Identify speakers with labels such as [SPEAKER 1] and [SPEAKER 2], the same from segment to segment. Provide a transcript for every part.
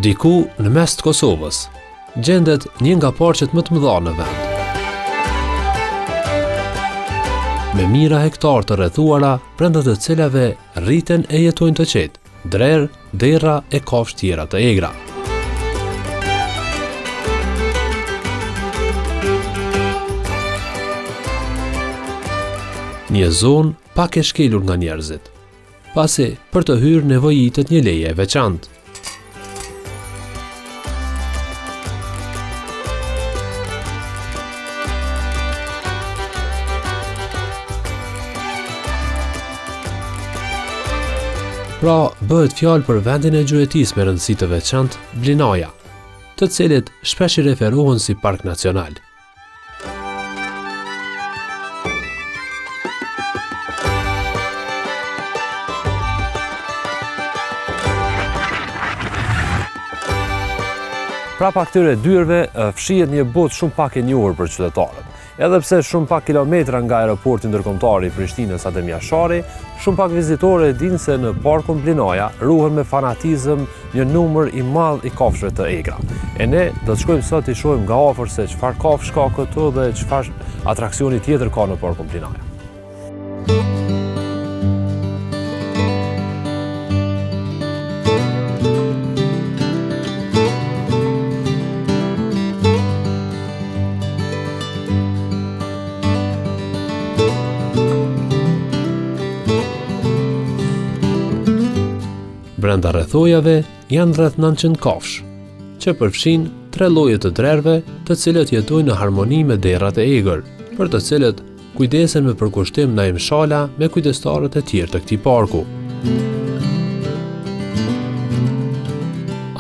[SPEAKER 1] Diku në mes të Kosovës, gjendet një nga parqet më të mëdha në vend. Me mijëra hektarë të rrethuara, brenda të cilave rriten e jetojnë të qetë, drerë, derra e kafshë tjera të egra. Një zonë pak e shkelur nga njerëzit, pasi për të hyrë nevojitet një leje e veçantë. Pra, bëhet fjalë për vendin e gjuetisë me rëndësi të veçantë, Blinaja, të cilit shpesh i referohen si park nacional. Prapa këtyre dyerve fshihet një botë shumë pak e njohur për qytetarët. Edhe pse shumë pak kilometra nga aeroporti ndërkombëtar i Prishtinës Adem Jashari, shumë pak vizitorë e dinë se në parkun Blinaja ruhen me fanatizëm një numër i madh i kafshëve të egra. E ne do të shkojmë sot t'i shohim nga afër se çfarë kafshë ka këtu dhe çfarë atraksioni tjetër ka në parkun Blinaja. Brenda rrethojave janë rreth 900 kafshë, që përfshijnë tre lloje të drerëve, të cilët jetojnë në harmoni me derrat e egër, për të cilët kujdesen me përkushtim Naim Shala me kujdestarët e tjerë të këtij parku.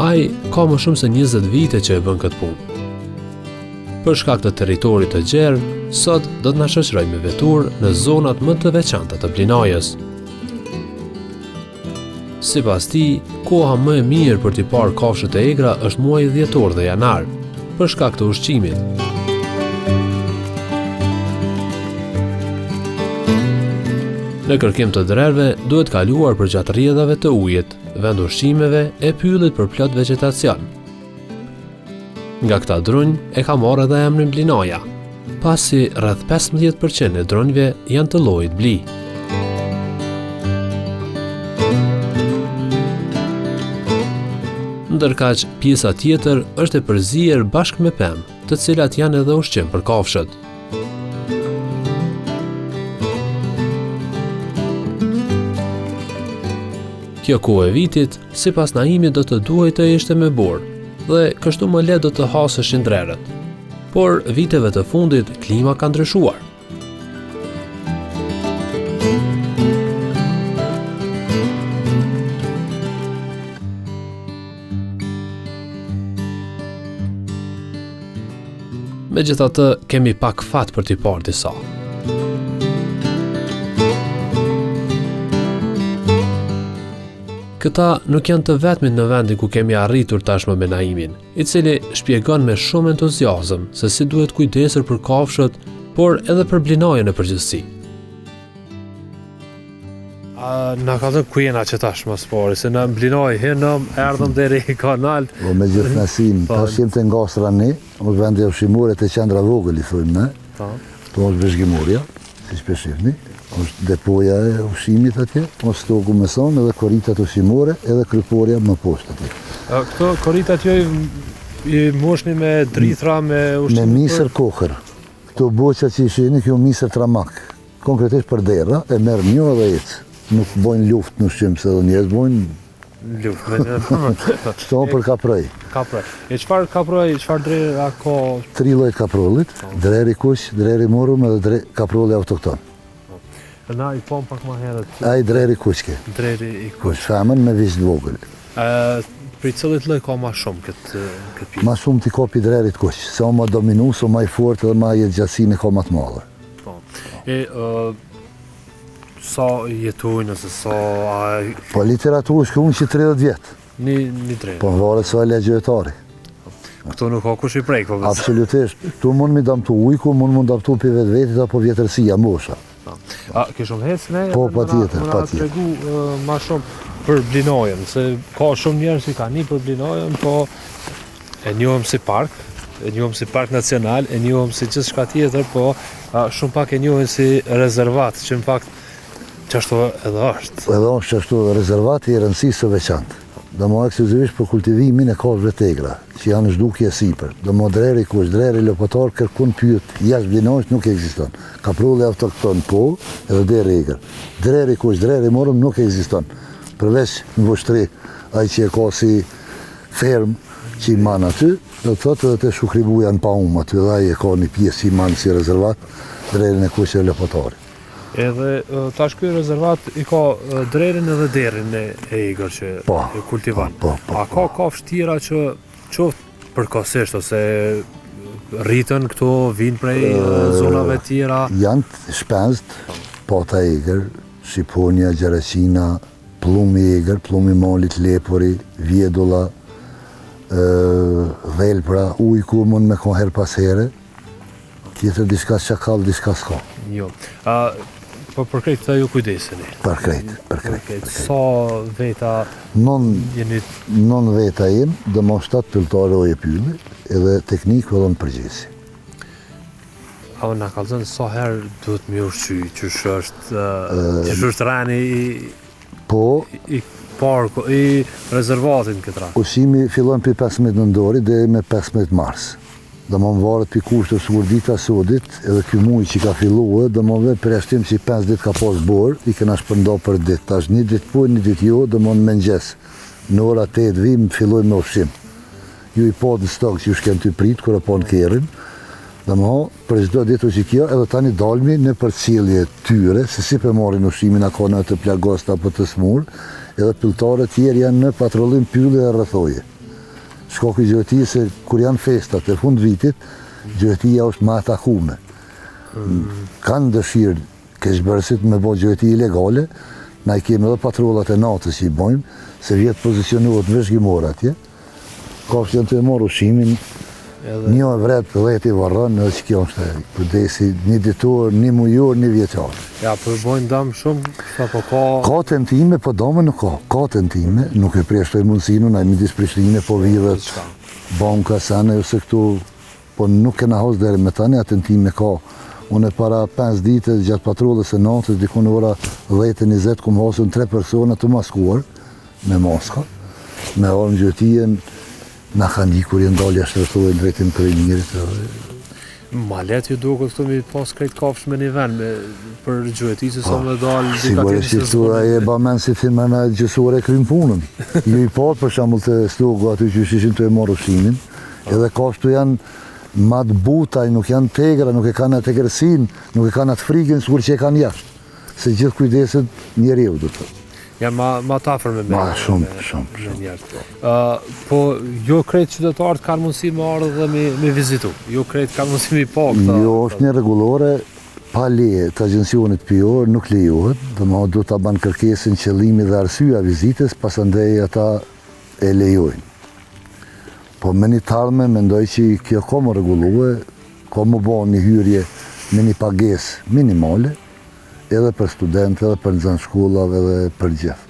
[SPEAKER 1] Ai ka më shumë se 20 vite që e bën këtë punë. Për shkak të territorit të gjerë, sot do të na shoqërojë me veturë në zonat më të veçanta të Blinajës. Sipas tij, koha më e mirë për t'i parë kafshët e egra është muaji dhjetor dhe janar, për shkak të ushqimit. Në kërkim të drerëve duhet kaluar përgjatë rrjedhave të ujit, vendushqimeve e pyllit përplot vegjetacion. Nga këta drunj e ka marrë edhe emrin Blinaja, pasi rreth 15% e drunjve janë të llojit bli. Ndërkaq, pjesa tjetër është e përzier bashkë me pemë, të cilat janë edhe ushqim për kafshët. Kjo kohë e vitit, sipas Naimit do të duhej të ishte me borë, dhe kështu më lehtë do të haseshin drerët. Por viteve të fundit klima ka ndryshuar. Megjithatë, kemi pak fat për t'i parë disa. Këta nuk janë të vetmit në vendin ku kemi arritur tashmë me Naimin, i cili shpjegon me shumë entuziazëm se si duhet kujdesur për kafshët, por edhe për Blinajën në përgjithësi. A, na kallzo ku jena që tash më së pari, se në Blinajë hinëm, erdhëm deri ka nalt.
[SPEAKER 2] Po me gjithë kënaqësinë, po. tash jem te Ngastra një, është vendi ushqimore te qendra vogël, i thojmë ne. Po. Ktu është vëzhgimorja, siç po e shihni, është depoja e ushqimit atje, është stoku me sonë edhe koritat ushqimore edhe kryporja më poshtë atje.
[SPEAKER 1] A, këto koritat jo i, i mbushni me drithra, me
[SPEAKER 2] ushqim? Me misër kokër. Këto boça që i shihni, kjo misër tramak. Konkretisht për derra, e merr një edhe ecë. Nuk bojnë luftë në ushqim, se edhe njerëz bojnë
[SPEAKER 1] luftë me një.
[SPEAKER 2] Qëto për kaproj.
[SPEAKER 1] Kaproj. E çfarë kaproj, çfarë drera ka?
[SPEAKER 2] Tri lloj kaprollit, po. dreri kuq, dreri morrum edhe dre, kaprolli autokton.
[SPEAKER 1] Po. Na i pam pak ma herët.
[SPEAKER 2] Ai dreri kuq ke.
[SPEAKER 1] Dreri i
[SPEAKER 2] kuq. Kuq, femën me viç të vogël.
[SPEAKER 1] Ë, prej cilit lloj ka ma shumë këtë
[SPEAKER 2] këtë pjesë? Ma shumë ti ka pi drerit kuq, se o ma dominues, o ma i fortë dhe ma jetëgjatësinë ka ma të madhe.
[SPEAKER 1] Po. E ë sa jetojnë ose sa
[SPEAKER 2] a... Po literaturë shkruan që 30
[SPEAKER 1] vjet. Një një drer.
[SPEAKER 2] Po varet sa e le gjuetari.
[SPEAKER 1] Këto nuk ka kush i prek, po.
[SPEAKER 2] Absolutisht. Tu mund mi damtu ujku, mund mu damtu pi vetvetit apo vjetërsia, mosha.
[SPEAKER 1] Po. A ke shumë hec ne?
[SPEAKER 2] Po, patjetër, patjetër.
[SPEAKER 1] Tregu ma shumë. për Blinajën, se ka shumë njerëz që kanë ni për Blinajën, po e njohim si park, e njohim si park nacional, e njohim si gjithçka tjetër, po a, shumë pak e njohin si rezervat, që në fakt qashtu edhe është.
[SPEAKER 2] Edhe është qashtu rezervat i rëndësisë së veçantë. Domethënë ekskluzivisht për kultivimin e kafshëve të egra, që janë në zhdukje e sipër. Domethënë dreri i kuq, dreri lopotar kërkun n'pyjet jashtë Blinajës nuk ekziston. Kaprulli autokton po, edhe derri i egër. Dreri i kuq, dreri i morëm nuk ekziston. Përveç në Vushtrri, ai që e ka si fermë që i man aty, do të thotë edhe te Shukri Buja në Paum aty edhe ai e ka një pjesë që i man si rezervat drerin e kuq e lopotarin.
[SPEAKER 1] Edhe tash ky rezervat i ka drerin edhe derrin e egër që po, e kultivon. Po, po, po, A ka kafshë tjera që qoftë përkohësisht ose rritën këto, vijnë prej zonave tjera?
[SPEAKER 2] Janë shpenzët, pata e egër, shqiponja, gjaraqina, pllumi i egër, pllumi i malit, lepuri, vjedulla, dhelpra, ujku mund me kon herë pas here, Tjetër diçka çakall, diçka
[SPEAKER 1] s'ka. Jo. A, po për krejt këta ju kujdeseni?
[SPEAKER 2] Për krejt, për krejt.
[SPEAKER 1] Për krejt. Sa veta
[SPEAKER 2] non, jeni? Non veta jem, domethënë shtatë pylltarë roje pylli, edhe tekniku edhe unë përgjegjësi.
[SPEAKER 1] A na kallzon sa herë duhet me ushqy, qysh është, qysh është reni i,
[SPEAKER 2] Po,
[SPEAKER 1] i parku, i rezervatit në këtë
[SPEAKER 2] rast? Ushqimi fillon prej 15 nëntorit deri me 15 mars. Domethënë varet prej kushteve sikur dita e sodit, edhe ky muaj që ka fillue, domethënë me përjashtim që 5 ditë ka pas borë, i kena shpërnda për ditë. Tash një ditë po, një ditë jo, domethënë në mëngjes. Në ora 8 vim, fillojmë me ushqim. Ju i patë në stog që ju shkem të prit, kur e panë kerrin. Domethënë, për çdo ditë që kjo, edhe tani dalmi në përcjellje tyre, se si pe marrin ushqimin, a ka në të plagost apo të smur, edhe pylltarët tjerë janë në patrollim pylli dhe rrethoje. Shkaku i gjuetisë se kur janë festat e fund vitit, gjuetia është ma e takume. Mm. Kanë dëshirë keqbërësit me bo gjueti ilegale, na i kemi edhe patrollat e natës që i bojmë, se vjet pozicionohet vëzhgimore atje, Kafshët janë tu e marrë ushqimin, një e vret, dhjetë i varron, edhe që kjo është kujdesi një ditor, një mujor, një
[SPEAKER 1] vjeçar. Ja, po bojnë dam shumë, sa po ka...
[SPEAKER 2] Ka tentime, po dame nuk ka. Ka tentime, nuk e përjashtoj mundësinë, na midis Prishtine, po vidhet banka, sene, ose këtu, po nuk kena hasë deri me tani, a tentime ka. Unë para 5 ditë gjatë patrullës së natës, diku në ora 10:20, kum hasën 3 persona të maskuar, me maska, me armë gjuetie, na kanë ikur, janë dalë jashtë rrethojë në drejtim Krojmirit edhe...
[SPEAKER 1] Ma lehtë ju duket këtu mi pas krejt kafshë me një vend me, për gjueti se sa po, me dalë
[SPEAKER 2] dika tjetër se këtu ai e ba men si thim në gjysore e krym punën. Ju i patë për shembull te stogu aty që ishin tu e marrë ushqimin, edhe kafshët janë ma të buta, nuk janë t'egra, nuk e kanë atë egërsinë, nuk e kanë atë frikën sikur që e kanë jashtë. Se gjithë kujdeset njeriu, do të thotë.
[SPEAKER 1] Janë ma, ma të afër me
[SPEAKER 2] me. Ma shumë, me, shumë,
[SPEAKER 1] shumë. njerëz. Uh, po, jo krejt qytetarët kanë mundësi me ardhë dhe me, me vizitu. Jo krejt kanë mundësi me pa
[SPEAKER 2] këta. Jo, është një rregullore, pa leje të agjencionit pyjor nuk lejohet, domethënë duhet ta ban kërkesën qëllimi dhe arsyeja e vizitës, pasandej ata e lejojnë. Po me një t'ardhme mendoj që kjo ka m'u rregullue, ka m'u bo një hyrje me një pagesë minimale, edhe për studentë, edhe për nxënës shkollave, edhe për
[SPEAKER 1] gjithë.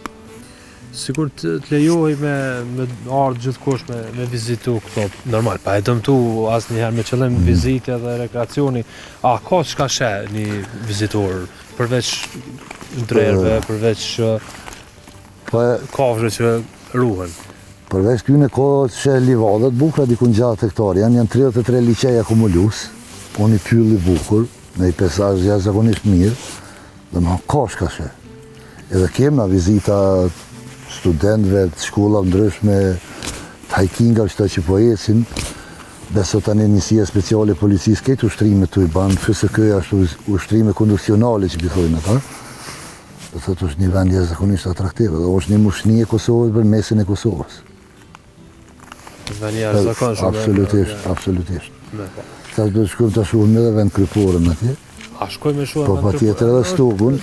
[SPEAKER 1] Sikur të, të lejohej me, me ardhë gjithkush me, me vizitu këto, normal, pa e dëmtu asnjëherë me qëllim mm. vizite dhe rekreacioni, a ka çka sheh një vizitor, përveç drerëve, përveç po, kafshëve që ruhen?
[SPEAKER 2] Përveç këtyne ka sheh livadhe të bukura diku në 60 hektar, janë, janë 33 liqej akumulues, o një pyll i bukur, Me një peizazh jashtëzakonisht mirë, domethënë ka çka sheh. Edhe kem na vizita studentëve të shkollave ndryshme, të hikingave që që po ecin, beso tani njësia speciale e policisë krejt ushtrime tu i ban, FSK-ja është ushtrime konduksionale që po i thojnë ata. Do thotë është një vend jashtëzakonisht atraktiv dhe është një mushkni e Kosovës për mesin e Kosovës.
[SPEAKER 1] Vend i jashtëzakonshëm.
[SPEAKER 2] Absolutisht, absolutisht. Po. Tash do të shkojmë ta shohim edhe vend kryporën
[SPEAKER 1] atje. A shkojmë
[SPEAKER 2] me shohim po, vend patjetër edhe stogun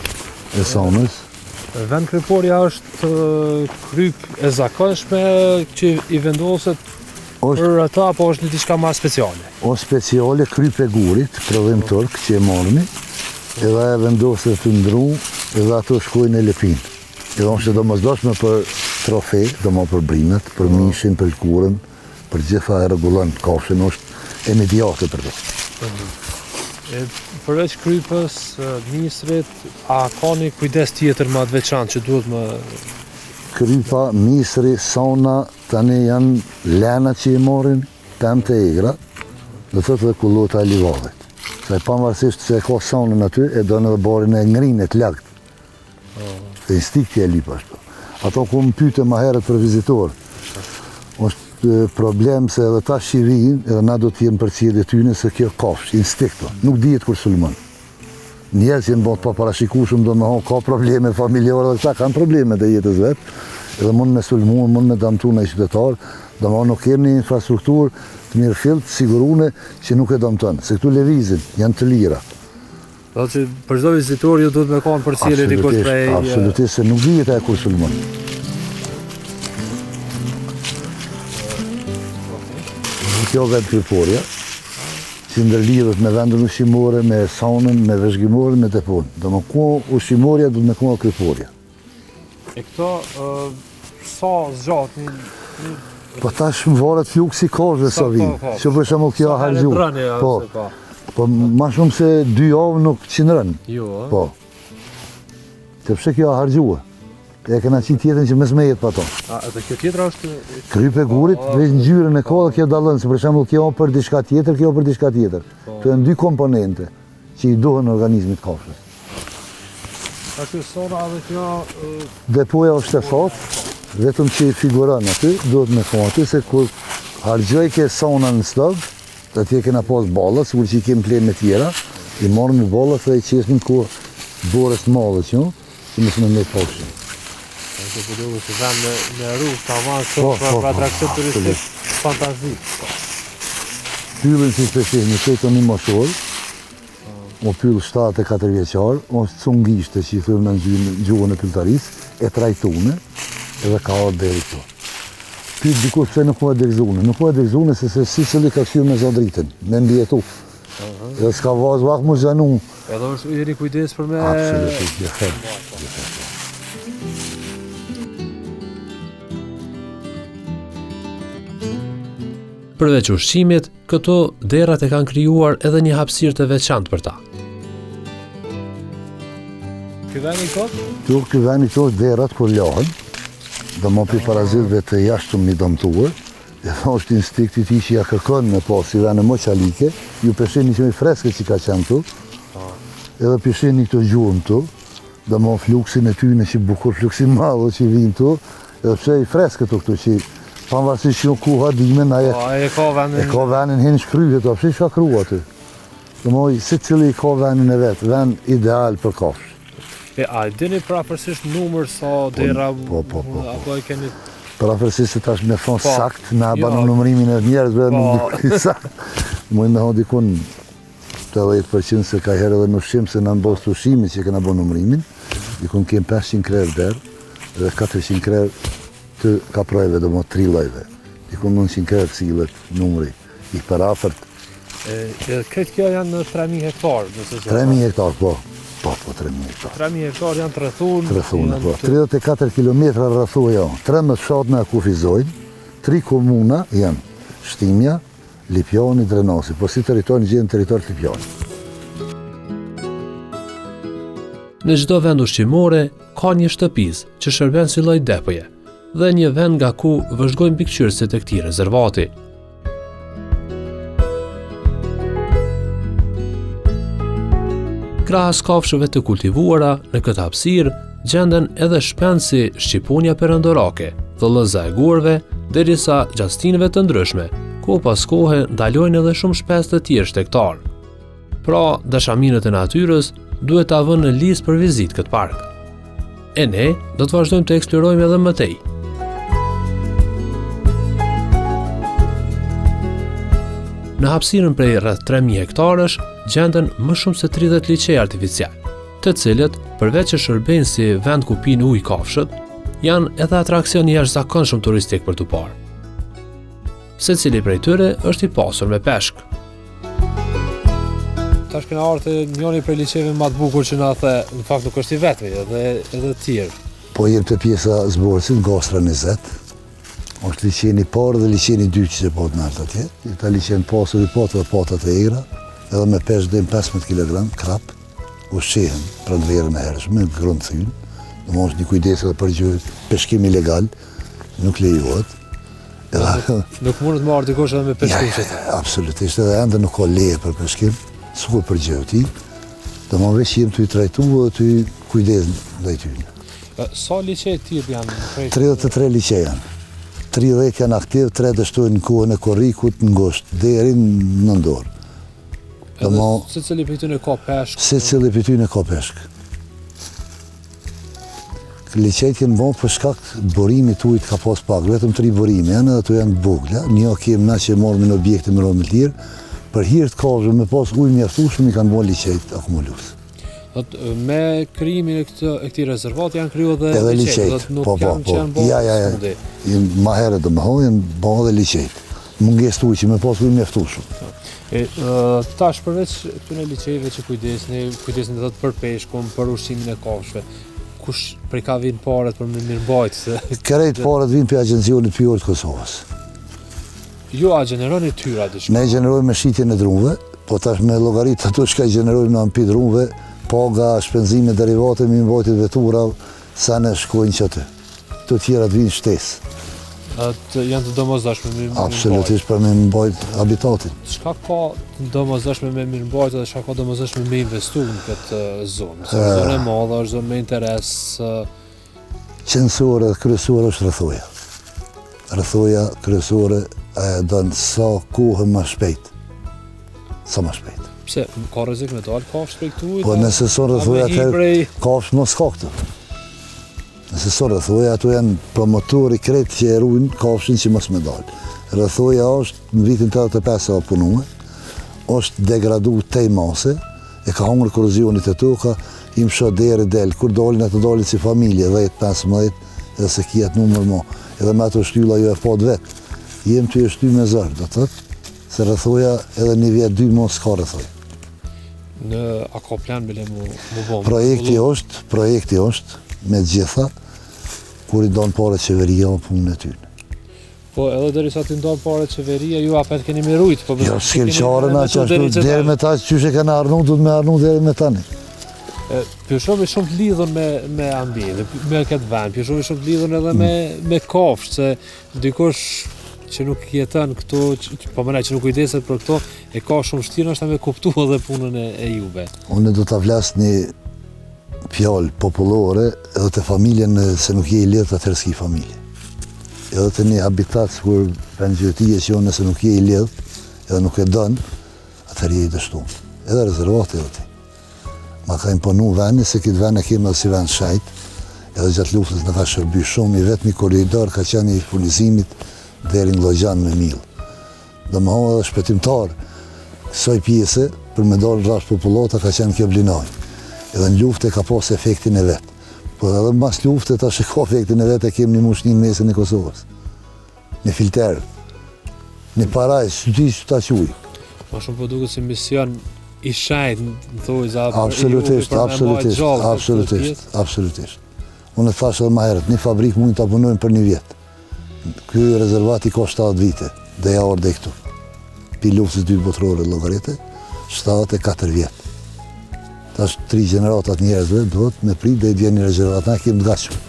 [SPEAKER 2] e sanës.
[SPEAKER 1] Vend kryporja është kryp e zakonshme që i vendoset është, për ata apo është një diçka ma speciale?
[SPEAKER 2] O speciale kryp e gurit, prodhim turk që e marrmi, edhe e vendoset të ndru, edhe ato shkojnë e lëpin. Edhe është e domosdoshme për trofe, domethënë për brinët, për po. mishin, për lëkurën, për gjitha e rregullon kafshën, është imediate për
[SPEAKER 1] të. E, përveç krypës, misrit, a ka një kujdes tjetër më të veçantë që duhet më...
[SPEAKER 2] Krypa, misri, sona, tani janë lena që i marrin, pemë të egra, do të thotë dhe kullota e livadhit. Se pavarësisht se e ka sonën aty, e don edhe barin e ngrinë të lagtë. Se instinkti e lyp ashtu. Ato ku më pyte ma herët për vizitor, është problem se edhe tash që vijnë, edhe na do të jemë përcjellje tyne se kjo kafshë, instinkto, nuk dihet kur sulmon. Njerëz janë bo të paparashikueshëm, domethonë ka probleme familjare dhe këta kanë probleme të jetës vet, edhe mund me sulmu, mund me damtu një qytetar, domethonë nuk kemi një infrastrukturë të mirëfilltë, sigurune që nuk e damton, se këtu lëvizin, janë të lira.
[SPEAKER 1] Do që për çdo vizitor ju duhet me kanë përcjellje dikush
[SPEAKER 2] prej... Absolutisht, se nuk dihet ajo kur sulmon. Kjo vetë kryporja, që ndërlidhet me vendin ushqimore, me saunën, me vëzhgimoren, me depon. Domethonë ku ushqimorja duhet me konë kryporja.
[SPEAKER 1] E këto, sa zgjat një...
[SPEAKER 2] Po tash më varet fluksi kafshëve sa vijnë. Që për shembull kjo harxhu. Po, po ma shumë se dy javë nuk qëndron.
[SPEAKER 1] Jo,
[SPEAKER 2] Po. Të pse kjo harxhua. E kena qitë tjetrën që mos me jetë pa
[SPEAKER 1] to. A, edhe kjo tjetra është...
[SPEAKER 2] Krypë e gurit, po, veç ngjyrën e ka dhe kjo dallon, se për shembull kjo për diçka tjetër, kjo për diçka tjetër. Po. Këto janë dy komponente që i duhen organizmit
[SPEAKER 1] kafshës. A kjo sona edhe kjo...
[SPEAKER 2] Depoja është e thatë, vetëm që i figuron aty, duhet me konë aty, se kur harxhojke sona në stok, atje kena pas ballat, sikur që i kemë plenë me tjera, i marrim me ballat dhe i qesmin ku borës të madhe që që mos me met
[SPEAKER 1] kafshën. E të po duhet të vend në në rrugë tamam po, po, për atraksion turistik fantastik.
[SPEAKER 2] Pyllin si të shihni, këto një moshor, o pyll 74 vjeçar, është cungishte që i thëmë në gjuhën e pylltarisë, e trajtune, edhe ka ardhë deri këtu. Pyet dikush pse nuk u e degzune, nuk u e degzune se se secili ka kqyrë me za dritën, me mbijetu. Edhe s'ka vazë vakt mu zgjanu.
[SPEAKER 1] Edhe është i kujdes për me...
[SPEAKER 2] Absolutisht, gjithherë. Gjithherë.
[SPEAKER 1] Përveç ushqimit, këtu derrat e kanë krijuar edhe një hapësirë të veçantë për ta. Ky veni
[SPEAKER 2] këtu? Këtu ky veni këtu është derrat kur lahen, domethënë prej parazitëve të jashtëm mi dëmtuar, Edhe është instinkti i tij që ja kërkon me pas si vene më çalike, ju pe shihni që i freskët që ka qenë këtu, po. edhe pe shihni këto gjurmë këtu, domethënë fluksin e tyne që bukur fluksi madh që vijnë këtu, edhe pse i freskët këtu që pavarësisht që koha dimën, ai
[SPEAKER 1] po, e ka venin
[SPEAKER 2] e ka venin hin shkryhet, a pse çka kru aty. Domethënë secili ka venin e vet, vend ideal për
[SPEAKER 1] kafshë. E a e dini përafërsisht numër sa po, derra
[SPEAKER 2] po, po, po, po.
[SPEAKER 1] apo e keni
[SPEAKER 2] Përafërsisht se tash me thonë po, sakt, na jo. banë numërimin e njerëzve, po. nuk di sakt. Muj me thonë dikun 80% se ka herë edhe në ushqim, se në në bazë të ushqimit që kena bo numërimin, dikun kem 500 krerë derr dhe 400 krerë të kaprojve, domethënë tri llojve. Dikun 900 krerë sillet numri i përafërt.
[SPEAKER 1] E, këtë kjo janë në 3000 hektar,
[SPEAKER 2] nëse zë. 3000 hektar, po. Po, po, 3000 hektar.
[SPEAKER 1] 3000 hektar janë të rrethun.
[SPEAKER 2] Të rrethun, po. 34 km rrethu jo. 13 fshatna e kufizojnë, 3 komuna janë Shtimja, Lipjani, Drenasi, po si territor në gjithë territor të Lipjanit.
[SPEAKER 1] Në çdo vend ushqimore ka një shtëpizë që shërben si lloj depoje dhe një vend nga ku vëzhgojnë mbikëqyrësit e këtij rezervati. Krahas kafshëve të kultivuara në këtë hapësirë gjenden edhe shpendë si shqiponja perandorake, thëllëza e gurëve, derisa gjatë stinëve të ndryshme, kohë pas kohe ndalojnë edhe shumë shpezë të tjerë shtegtarë. Pra, dashamirët e natyrës duhet ta vënë në listë për vizitë këtë park. E ne do të vazhdojmë të eksplorojmë edhe më tej. Në hapësirën prej rreth 3000 hektarësh gjenden më shumë se 30 liqej artificial, të cilët përveç që shërbejnë si vend ku pinë ujë kafshët, janë edhe atraksion i jashtëzakonshëm turistik për t'u parë. Secili prej tyre është i pasur me peshk. Tash kena ardhë te njëri prej liqeve më të bukur që na the, në fakt nuk është i vetmi, edhe edhe të tjerë.
[SPEAKER 2] Po jem te pjesa zborësit, ngastra 20. Është liqeni i parë dhe liqeni i dytë që po të naltë atje. Këta liqen pasur i patë dhe patat e egra, edhe me peshë deri 15 kg, krap, ushqehen pranverën e hershme, grunë thynë, dhe është një kujdes edhe për gjë peshkim ilegal, nuk lejohet.
[SPEAKER 1] Edhe, nuk mundet me ardhë dikush edhe me peshku
[SPEAKER 2] ja, që Absolutisht, edhe ende nuk ka leje për peshkim, sikur për gjueti, domethënë veç jem tu i trajtu dhe tu kujdes ndaj tyne.
[SPEAKER 1] Sa liqej tjerë janë?
[SPEAKER 2] 33 liqej janë. 30 janë aktiv, 3 dështojnë në kohën e korrikut në gusht, deri në nëntor.
[SPEAKER 1] Edhe secili prej tyne ka peshk?
[SPEAKER 2] Secili prej tyne ka peshk. Liqejt janë bo për shkak burimit ujit ka pas pak, vetëm tri burime janë edhe ato janë të vogla, një kemë na që e marrim në objekte me rëmë të lirë, për hir të kafshëve me pas ujë mjaftueshëm i kanë bo liqejt akumulues.
[SPEAKER 1] Thot, me krijimin e këtë e këtij rezervati janë kriju edhe
[SPEAKER 2] edhe liqejt,
[SPEAKER 1] nuk po, po, janë
[SPEAKER 2] po. që janë bërë ja, ja, ja. Janë ma herët domethënë janë bërë edhe liqejt. Mungesë të ujit që me pas ujë mjaftueshëm.
[SPEAKER 1] E, tash përveç këtyre liqejve që kujdesni, kujdesni do të për peshkun, për ushqimin e kafshëve. Kush prej ka vijnë paret për me mirëmbajt?
[SPEAKER 2] Krejt paret vijnë prej Agjencionit Pyjor të Kosovës.
[SPEAKER 1] Ju a gjeneroni t'hyra
[SPEAKER 2] diçka? Ne gjenerojmë me shitjen e drunve, po tash me llogarit ato çka i gjenerojmë në pi drunve, paga, shpenzime, derivate, mirëmbajtje vetura, sa ne shkojnë që aty. Të tjerat vijnë shtesë.
[SPEAKER 1] Të janë të domosdoshme
[SPEAKER 2] me mirëmbajt? Absolutisht për me mbajt habitatin.
[SPEAKER 1] Çka ka të domosdoshme me mirëmbajt dhe çka ka domosdoshme me investu në këtë zonë? Se zonë e madhe, është zonë me interes...
[SPEAKER 2] Qenësore dhe kryesore është rrethoja. Rrethoja kryesore e don sa kohë më shpejt. Sa më shpejt.
[SPEAKER 1] Pse, ka rrezik me dalë kafshë prej këtu?
[SPEAKER 2] Po nëse s'o rrethoja atëherë, kafshë mos ka këtu. Nëse s'o rrethoja, ato janë promotori krejt që e rujnë kafshën që mos me dalë. Rrethoja është në vitin 85 e punue, është degradu tej mase, E ka hongër korozioni te toka, i msho derë del, kur dalin ato dalin si familje, 10, 15, edhe s'e ki atë numër mo, edhe me ato shtylla ju e patë vetë. Jem tu e shty me zor, do të thotë, se rrethoja edhe një vjet, dy mo s'ka
[SPEAKER 1] rrethojë. Në, a ka plan bile mu, mu
[SPEAKER 2] bo? Projekti është, projekti është, me gjitha, kur i don paret qeveria, punën e tyne.
[SPEAKER 1] Po edhe derisa t'i ndon paret qeveria, ju apet keni me rujt,
[SPEAKER 2] po Jo, s'kem qare na që ashtu, deri me tash, qysh e kena arnu, duhet me arnu deri me tani.
[SPEAKER 1] Po shumë shumë të lidhur me, me ambientin, me këtë vend, po shumë shumë të lidhur edhe me, mm. me kafshë, se dikush që nuk jeton këtu, që, po menaj që nuk kujdeset për këto, e ka shumë vështirë ndoshta me kuptu edhe punën e, e juve.
[SPEAKER 2] Unë do ta flas një fjalë popullore edhe te familja nëse nuk je i lidhët atëherë s'ki familje. Edhe te një habitat sikur vend gjuetie që nëse nuk je i lidhët edhe nuk e don, atëherë je i dështuar. Edhe rezervati edhe ti. Ma ka imponu vendi se këtë vend e kemë edhe si vend shejt, edhe gjatë luftës na ka shërby shumë, i vetmi korridor ka qenë i furnizimit deri në Gllogjan me mill. Domethënë edhe shpëtimtar kësaj pjese për me dalë rrafsh popullata ka qenë kjo Blinajë. Edhe në luftë e ka pas efektin e vet. Po edhe mas lufte tash e ka efektin e vet e kemë një mushni në mesin e Kosovës. Një filter, një parajsë, s'di si ta
[SPEAKER 1] quj. Ma shumë po duket si mision i shenjtë në thonjëza
[SPEAKER 2] Absolutisht, absolutisht, absolutisht, absolutisht. Unë e thashë edhe ma herët, një fabrikë mund ta punojmë për një vjet. Ky rezervat i ka 70 vite, dhe ja ardhe këtu. Pi luftës dytë botërore llogarite, 74 vjet. Tash tri gjeneratat njerëzve duhet me prit dhe i vjen një rezervat, na kemë të gatshëm.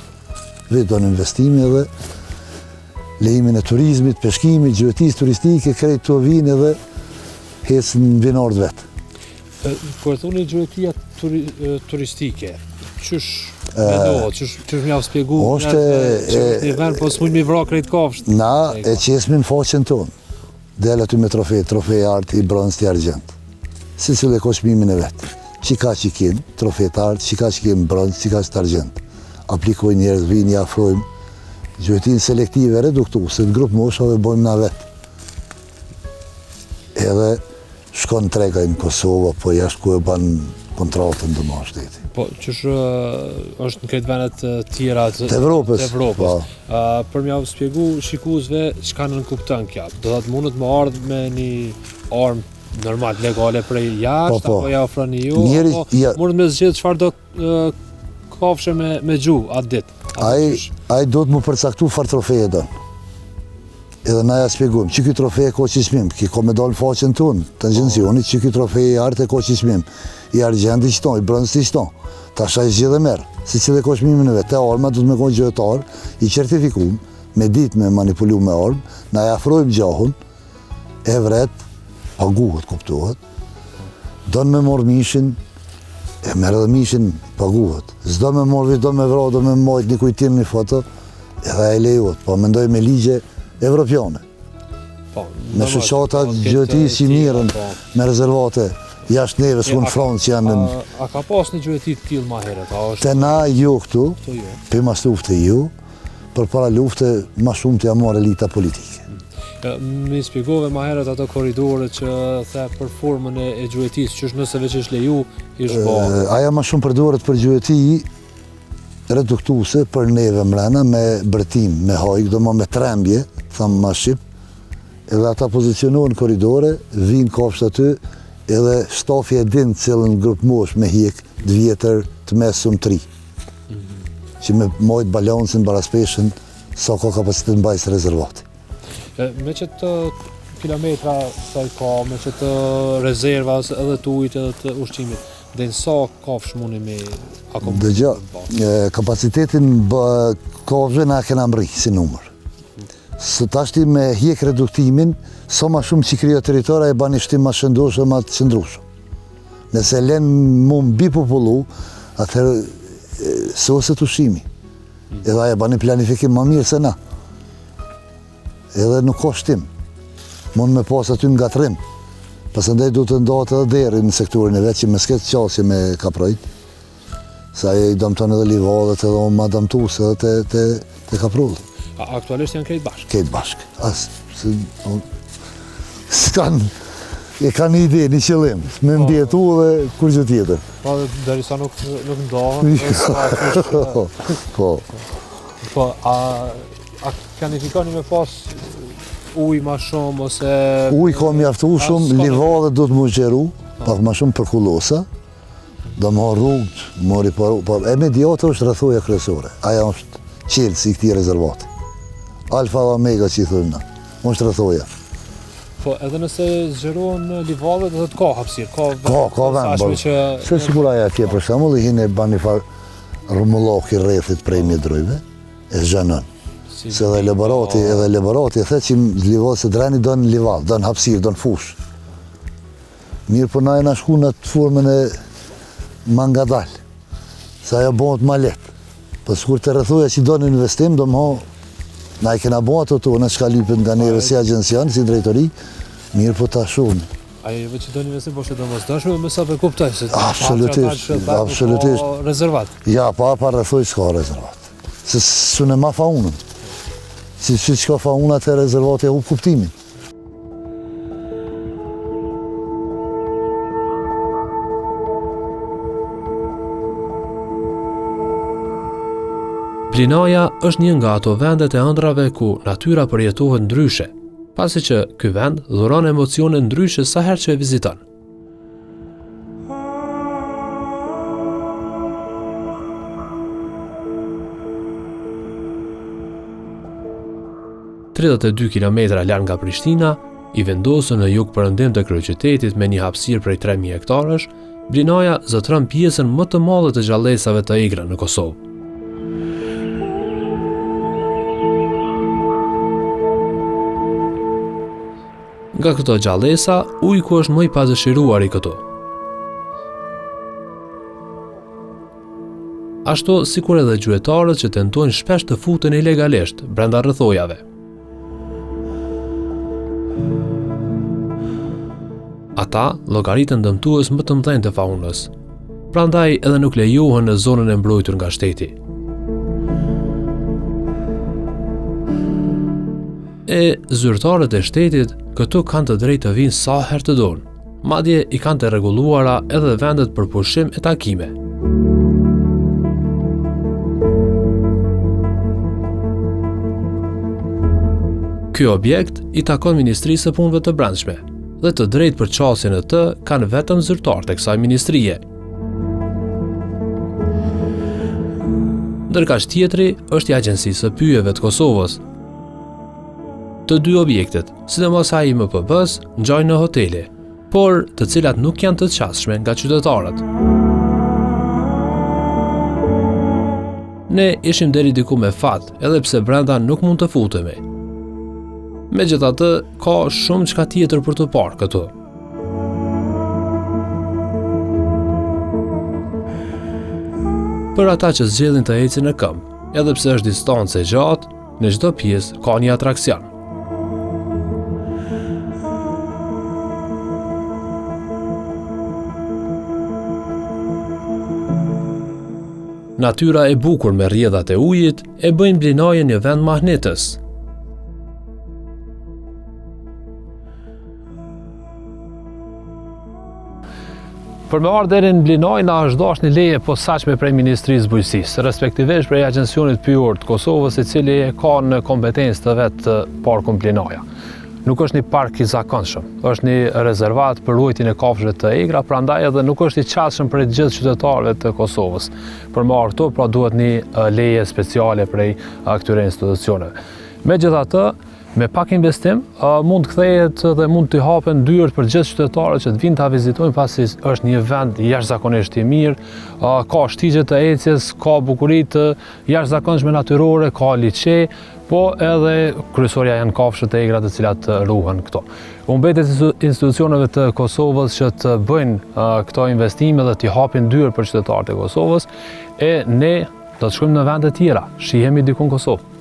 [SPEAKER 2] Veç don investimi edhe lejimin e turizmit, peshkimit, gjuetisë turistike, krejt të vinë edhe hecën në binarët
[SPEAKER 1] vetë. Kur thuni gjuetia turistike, qysh mendohet, qysh qysh me jau spjegu,
[SPEAKER 2] është
[SPEAKER 1] e një vend po s'mund mi vra krejt
[SPEAKER 2] kafshët. Na e qesmi në faqen tonë. Del aty me trofe, trofe i artë, i bronzt, i argjend. Secili e ka çmimin e vet. Qikaq i kem, trofe të artë, qikaq i kem bronz, qikaq të argjend. Aplikojnë njerëz, vijnë, i afrojmë. Gjuetinë selektive reduktuese të grupmoshave bojmë na vet. Edhe shkon treg ai në Kosovë apo jashtë ku e ban kontratën domethënë
[SPEAKER 1] shteti. Po, qysh është në krejt vendet tjera
[SPEAKER 2] të, të Evropës.
[SPEAKER 1] Të Evropës. Po. Uh, për me jau spjegu shikuesve çka nënkupton kjo. Do të thotë mundet me ardhë me një armë normal legale prej jashtë, po, po. apo ja ofroni ju, Njeri, apo ja... mundet me zgjedh çfarëdo kafshe me, me gju atë ditë.
[SPEAKER 2] Ai, ai duhet me përcaktu çfarë trofeje don. Edhe na ja spjegojmë, që ky trofe e ka qi çmim, ki ka me dalë në faqen tonë, të agjencionit, që ky trofe i artë e ka qi çmim, i argjendi qëto, i bronzti qëto, tash ai zgjidh e merr, secili e ka çmimin e vet, te arma duhet me konë gjuetar, i certifikum, me ditë me manipulu me armë, na e afrojmë gjahun, e vret, paguhet, kuptohet, don me morë mishin, e merr edhe mishin, paguhet, s'do me morë, do me vra, do me majtë një kujtim, një foto, edhe e lejohet, po mendoj me ligje evropiane.
[SPEAKER 1] Po,
[SPEAKER 2] me shoqata gjuetisë që mirren, po. me rezervate, jashtë neve, sikur në Francë janë
[SPEAKER 1] në... A, ka pas një gjueti të tillë ma herët? A
[SPEAKER 2] është... Te na jo këtu, këtu jo. Pe mas lufte jo, përpara lufte ma shumë të ja marrë elita politike.
[SPEAKER 1] M'i spjegove ma herët ato korridore që the për formën e, e gjuetisë, që është nëse veç është leju, është bo.
[SPEAKER 2] Aja ma shumë përdoret për gjueti reduktuese për neve mrena me bërtim, me hajk, do ma me trembje, thamë ma shqip, edhe ata pozicionohen në korridore, vinë kafshët aty, edhe stafi e din cilën grupmoshë me hjek të vjetër, të mesëm, të ri. Mm -hmm. Që me majtë balancin, baraspeshën, sa ka kapacitet mbajtës rezervati.
[SPEAKER 1] Me qëto kilometra sa i ka, me qëto rezerva edhe të ujit edhe të ushqimit, Dhe në sa kafshë mundi me
[SPEAKER 2] akomodue? Dëgjo, kapacitetin kafshëve na kena mrri si numër. Se tashti me hjek reduktimin, sa ma shumë që krijo territor, e ban një shtim ma shëndoshë dhe ma të qëndrushëm. Nëse len mu mbipopullu, atëherë soset ushqimi. Edhe ajo ban një planifikim ma mirë se na. Edhe nuk ka shtim. Mund me pas aty ngatërrim. Pasandaj duhet të ndahet edhe derri në sektorin e vet që mos ketë qasje me kaprojt. Se ajo i dëmton edhe livadhet edhe o ma dëmtues edhe te, te, te
[SPEAKER 1] kaprolli. A aktualisht janë krejt bashkë?
[SPEAKER 2] Krejt bashkë. As, se, o, s'kan, e kanë një ide, një qëllim, me po. mbijetu dhe kurgjë tjetër.
[SPEAKER 1] Po, dhe derisa nuk, nuk ndahen,
[SPEAKER 2] po.
[SPEAKER 1] Po, a, A planifikoni me pas ujë ma shumë ose...
[SPEAKER 2] Ujë ka mjaftueshëm, livadhet duhet m'u zgjeru, pak ma shumë për kullosa, do më rrugët, më riparu, po e mediate është rrethoja kryesore, aja është çelësi i këtij rezervati. Alfa dhe omega që i thojmë na, është rrethoja.
[SPEAKER 1] Po edhe nëse zgjerohen livadhet do të ka hapësirë,
[SPEAKER 2] ka vend. Ka, ka vend, po. Që... Se sikur aja atje për shembull, i hin e ban një farë rrumullaki rrethit prej një drujve, e zgjeron. Se edhe elaborati, edhe elaborati e the që livadh se dreni don livadh, don hapësirë, don fushë. Mirë, po na jena shku në atë formën e ma ngadal, se ajo bëhet ma lehtë. Po sikur të rrethoja që don investim, do më na i kena bo ato tona çka lypet nga neve si agjencion, si drejtori, mirë po ta shumë.
[SPEAKER 1] Ajo jo veç që don investim, po është e domosdoshme, me sa po kuptoj
[SPEAKER 2] se Absolutisht, absolutisht.
[SPEAKER 1] Rezervat.
[SPEAKER 2] Ja, pa pa rrethoj s'ka rezervat. Se s'un e ma faunën. Si si s'ka fauna te rezervati e hup kuptimin.
[SPEAKER 1] Blinaja është një nga ato vendet e ëndrrave ku natyra përjetohet ndryshe, pasi që ky vend dhuron emocione ndryshe sa herë që e viziton. 32 kilometra larg nga Prishtina, i vendosur në jugperëndim të kryeqytetit me një hapësirë prej 3000 hektarësh, Blinaja zotëron pjesën më të madhe të gjallesave të egra në Kosovë. Nga këto gjallesa, ujku është më i padëshiruari këtu. Ashtu sikur edhe gjuetarët që tentojnë shpesh të futen ilegalisht brenda rrethojave. Ata llogariten dëmtues më të mëdhenj të faunës. Prandaj edhe nuk lejohen në zonën e mbrojtur nga shteti. E zyrtarët e shtetit këtu kanë të drejtë të vijnë sa herë të donë. Madje i kanë të rregulluara edhe vendet për pushim e takime. Ky objekt i takon Ministrisë së Punëve të Brendshme dhe të drejtë për qasje në të kanë vetëm zyrtarët e kësaj ministrie. Ndërkaq tjetri është i Agjencisë së Pyjeve të Kosovës. Të dy objektet, sidomos ai i MPB-së, ngjajnë në hotele, por të cilat nuk janë të qasshme nga qytetarët. Ne ishim deri diku me fat, edhe pse brenda nuk mund të futemi. Megjithatë, ka shumë çka tjetër për të parë këtu. Për ata që zgjedhin të ecin në këmbë, edhe pse është distancë e gjatë, në çdo pjesë ka një atraksion. Natyra e bukur me rrjedhat e ujit e bëjnë Blinajën një vend mahnitës. Për me ardhë deri në Blinajë, na është dashtë një leje e posaçme prej Ministrisë Bujqësisë, respektivisht prej Agjencionit Pyjor të Kosovës, i cili e ka në kompetencë të vet Parkun Blinaja. Nuk është një park i zakonshëm, është një rezervat për ruajtjen e kafshëve të egra, prandaj edhe nuk është i qasshëm për të gjithë qytetarëve të Kosovës. Për me ardhë këtu, pra duhet një leje speciale prej këtyre institucioneve. Megjithatë, Me pak investim, mund të kthehet dhe mund të hapen dyert për gjithë qytetarët që të vinë ta vizitojnë pasi është një vend jashtëzakonisht i mirë, ka shtigje të ecjes, ka bukuri të jashtëzakonshme natyrore, ka liqe, po edhe kryesorja janë kafshët e egra të cilat ruhen këtu. U mbetet institucioneve të Kosovës që të bëjnë këto investime dhe t'i hapin dyert për qytetarët e Kosovës, e ne do të shkojmë në vende tjera, shihemi diku në Kosovë.